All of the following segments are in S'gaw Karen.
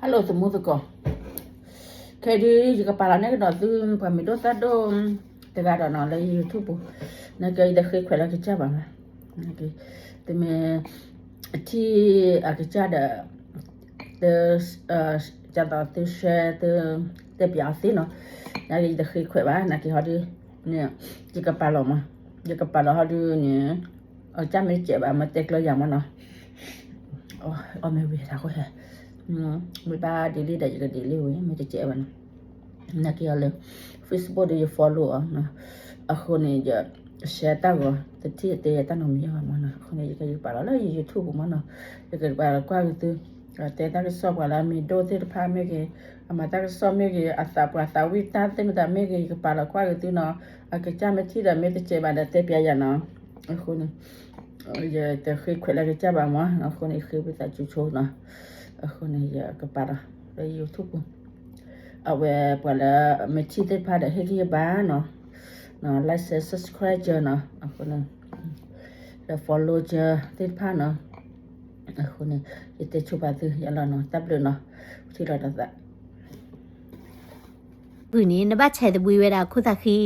Hello သမူသကိး, ခဲဒုး ယကပာ်လီၤန့ၢ်ကဒီးသု ပှၤမံၤဒိၣ်သၣ်ဒိၣ်တဂၤဒီးနီၤ လၢ YouTube ပူၤ, နာ်က့ ယတဃ့ခွဲးလၢကစၢ်ဘၣ်မး, တမ့ၢ် ထံၣ်အကစၢ်ဒီး သု ကသိးသု share သု တဲပၠးအီၤသ့နီၤ, နာ်က့ ယတဃ့ခွဲးဘၣ် နာ်က့ဟီဒုးန့ၣ် ယကပာ်လီၤမး, ယကပာ်လီၤဟီဒုးန့ၣ် အကစၢ်မ့ၢ်တစဲးဘၣ် မ့ၢ်တဲကျၢၤယၤမးနီၤ, အီၣ်မ့ၢ်ဝံၤတၢ်ဃိဟဲ မ့ၢ်ဘၣ် delete ဒီး ယက delete ဝံၤ မ့ၢ်တစဲးဘၣ်နီၤ, နာ်က့အီၤလၢ Facebook ဒီး ယ follow အီၤ, အဃိန့ၣ် ယ share တၢ်ဂီၤ တထံၣ်တဲယတၢ်နီတမံၤဘၣ်မးနီၤ, အဃိန့ၣ် ယကပာ်လီၤလၢယ YouTube ပူၤမးနီၤ, ယကပာ်လီၤကွၢ်က့ၤသု တဲတၢ်ကစီၣ်ပှၤလၢအမံၤဒိၣ်သ့ၣ်တဖၣ်မ့ၢ်ဂ့ၤ, အမၤတၢ်ကစီၣ်မ့ၢ်ဂ့ၤ, အသးပှၤသးဝံၣ်တၢ်သ့ၣ်မတၤမ့ၢ်ဂ့ၤ, ယကပာ်လီၤကွၢ်က့ၤသုနီၤ, အကစၢ်မ့ၢ်ထံၣ်ဒီးမ့ၢ်တစဲးဘၣ်ဒီးတဲပၠးယၤနီၤ, အဃိန့ၣ် ယတဃ့ခွဲးလၢကစၢ်ဘၣ်မး, အဃိန့ၣ် ယဃ့ဝံသးစူၤဆိနီၤ, အဃိန့ၣ် ယကပာ်လီၤလၢ YouTube ပူၤ, အဝဲပှၤလၢမ့ၢ်ထံၣ်သ့ၣ်တဖၣ်ဒီးဟ့ၣ်ဂံၢ်ဘါနီၤ, like share subscribe နီၤ, အဃိန့ၣ် ဒီး follow သ့ၣ်တဖၣ်နီၤ, အဃိန့ၣ် ယတဲဆိပာ်သုယလီၤနီၤ, တၢ်ဘျုးနီၤ, ထံၣ်လီၤဒီးသး ဂုာ်န့ၣ် နဘၣ်ဆဲးသဘှံးဝဲဒၣ်ခိၣ်သးဃံ,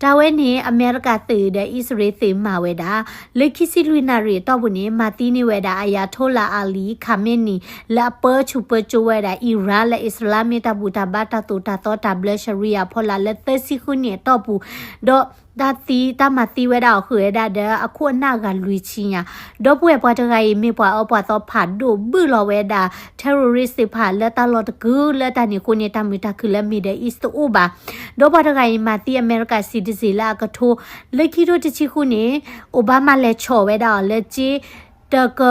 တၢ်ဝဲန့ၣ် အမဲရကၤသုးဒီးအံၣ်စရ့လးသုးမၤဝဲဒၣ်, လၢခံဆံလွံၢ်နၣ်ရံၣ်အတီၢ်ပူၤန့ၣ် မၤသံန့ၢ်ဝဲဒၣ် Ayatollah Ali Khamenei လၢအပၢဆူၣ်ပၢစိဝဲဒၣ် Iran လၢအံၣ်စလၣ်မ့ၢ်တၢ်ဘူၣ်တၢ်ဘါတၢ်သိၣ်တၢ်သီတၢ်ဘျၢ Sharia ဖီလာ်လၢသၢဆံဃုနံၣ်အတီၢ်ပူၤ, ဒီးတၢ်သံတၢ်မၤသံဝဲဒၣ်အီၤဃုာ်ဝဲဒၣ်ဒီး အခိၣ်အနၢ်ဂၤလွံၢ်ဆံညါ, ဒီပုၢ်ဝဲၢ်ပှၤတဂၤအံၤ မ့ၢ်ပှၤအၢပှၤသီဖးဒိၣ်ဘုၣ်လီၤဝဲဒၣ် terrorist သ့ၣ်တဖၣ်လၢတၢ်လီၢ်တကုာ်လၢတၢ်န့ၣ်အဃိန့ၣ် တၢ်မုာ်တၢ်ခုၣ်လၢ Middle East တအိၣ်ဘၣ်. ဒီးပှၤတဂၤအံၤ မၤသံအမဲရကၤ citizen လၢအကထိ လၢခံထိတဆံဃုန့ၣ် Obama လဲၤဆီၣ်ဝဲဒၣ်အီၤလၢကၠ့ တက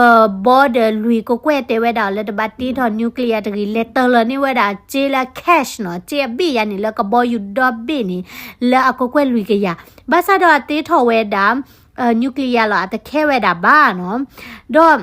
ဘီဒီးလွံၢ်ကကွဲၢ် တဲဝဲဒၣ်အီၤလၢတဘၣ်တ့ထီၣ် nuclear တဂ့ၤ လဲၤတလၢာ်န့ၢ်ဝဲဒၣ်ကၠ့လၢ cash နီၤ, ကၠ့အဘ့ၣ်ယၤန့ၣ် လၢကဘီယူၤဒီဘ့ၣ်န့ၣ် လၢအကကွဲၢ်လွံၢ်ကယၤ, ဘၣ်ဆၣ်ဒီးအတ့ထီၣ်ဝဲဒၣ် nuclear လီၤ အတခဲဝဲဒၣ်ဘၣ်နီၤ. ဒီး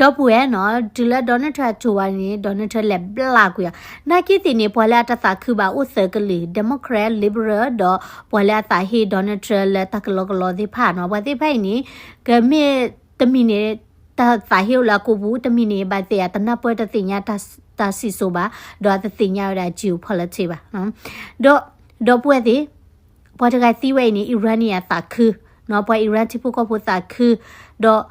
ဒီပုၢ်ဝဲၢ်နီၤ, တုၤလၢ Donald Trump အစိၤဝဲန့ၣ် Donald Trump လဲၤဘျးကွံာ်အီၤ, နာ်က့သ့ၣ်န့ၣ် ပှၤလၢအတသးခုဘၣ်အိၣ်သၢကလုာ်, Democrat, Liberal ဒီးပှၤလၢအသးဟ့ Donald Trump လၢတၢ်ကလီကလီသ့ၣ်တဖၣ်နီၤ, ပှၤသ့ၣ်တဖၣ်အံၤန့ၣ် ကမ့ၢ်တမံၤန့ၣ် တၢ်သးဟ့အိၣ်လၢအကိာ်ပူၤ, တမံၤန့ၣ် ဘၣ်သ့ၣ်အတနၢ်ပၢၢ်တသ့ၣ်ညါ တၢ်စံၣ်စိၤဘၣ်, ဒီးအတသ့ၣ်ညါဝဲဒၣ် geopolitics ဘၣ်. ဒီး ဒီပုၢ်ဝဲၢ်သ့ၣ် ပှၤတဂၤသံဝဲအံၤန့ၣ် Iran န့ၣ်အသးခု, ပှၤ Iran ထံဖိကီၢ်ဖိသးခု, ဒီး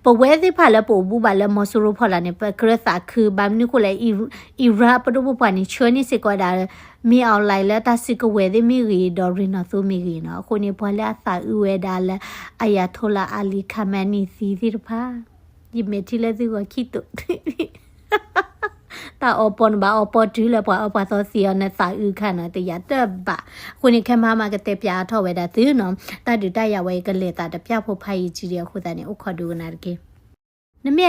ပဝဲသ့ၣ်တဖၣ်လၢပအိၣ်ဘူးဘၣ်လၢမီၤစိရိၤဖီလာ်န့ၣ် ပကြၢးသးခု, ဘၣ်မနုၤအဃိလဲၣ်, Iran ပဒိၣ်ပပှၢ်န့ၣ် ဆှၢန့ၢ်စ့ၢ်ကီးဝဲဒၣ် မ့ၢ်အီၤလဲၣ်လၢတၢ်စုကဝဲၤသ့ၣ်မ့ၢ်ဂ့ၤ ဒီးရ့ၣ်နီၣ်သိမ့ၢ်ဂ့ၤနီၤ, အဃိန့ၣ် ပှၤလၢအသးအုးဝဲဒၣ်လၢ Ayatollah Ali Khamenei သံသ့ၣ်တဖၣ် ယမဲာ်ထံလၢသုဂီၤခံတိာ် တၢ်အီပီနဘၣ်အီပီတုၤလၢပှၤအၢပှၤသီသံအီၤ နသးအုးခါနီၤ တယာ်တဘၣ်. အဃိန့ၣ် ခဲမဟါမးကတဲပၠးအါထီၣ်ဝဲဒၣ်သုနီၤ, တၢ်ဒုးတၢ်ယၤဝဲအံၤ ကလဲၤသးတပျၢ်ဖိဖးယံာ်ကံဒီးအဃိသတးန့ၣ် အိၣ်ခိးဒိကနၣ်တက့ၢ်. နမ့ၢ်အဲၣ်